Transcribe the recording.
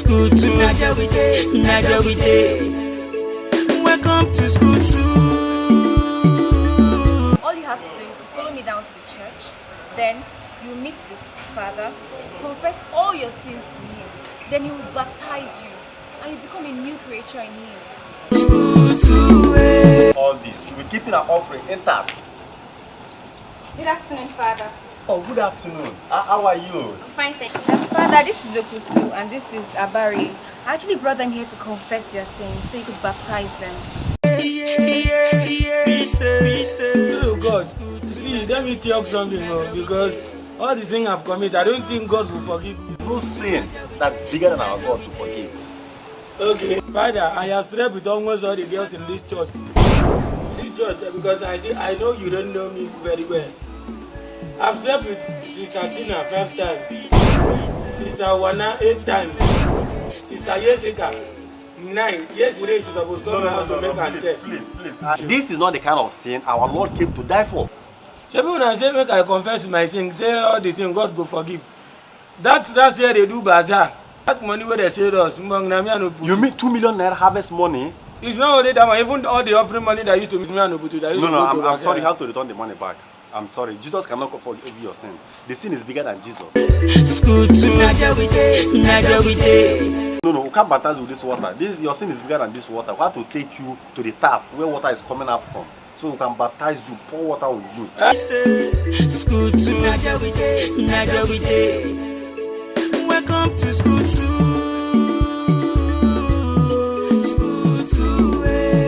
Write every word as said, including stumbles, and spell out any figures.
School two, na there we dey, na there we dey. Welcome to school two. All you have to do is to follow me down to the church. Then you meet the father, confess all your sins to him. Then he will baptize you, and you become a new creature in him. School two, eh. All this. She will keep in her offering intact. Good afternoon, Father. Oh, good afternoon. How, how are you? Fine, thank you. Father, this is Okutu and this is Abari. I actually brought them here to confess their sins so you could baptize them. Oh God, see, let me talk something oh, because all the thing I've committed, I don't think God will forgive me. No sin that's bigger than our God to forgive. Okay, Father, I have slept with almost all the girls in this church. This church, because I, did, I know you don't know me very well. I've slept with Sister Tina five times, Sister Wana eight times, Sister Jessica nine. Yesterday she suppose come out to make am Please, ten. Please, please. Uh, this is not the kind of sin our Lord came to die for. Shebi una say make I confess my sin, say all the thing God go forgive. That last year they do bazaar. That money wey they say us, mbong na me I no put. You mean two million naira harvest money? It's not only that one, even all the offering money that used to me I no put. That used No, to no, go I'm, to I'm sorry. You bazaar. Have to return the money back. I'm sorry. Jesus cannot forgive your sin. The sin is bigger than Jesus. School two, na there we dey, na there we dey. No, no, we can't baptize you with this water. This your sin is bigger than this water. We have to take you to the tap where water is coming out from, so we can baptize you, pour water on you. School two, na there we dey, na there we dey. Welcome to school two. School two, eh.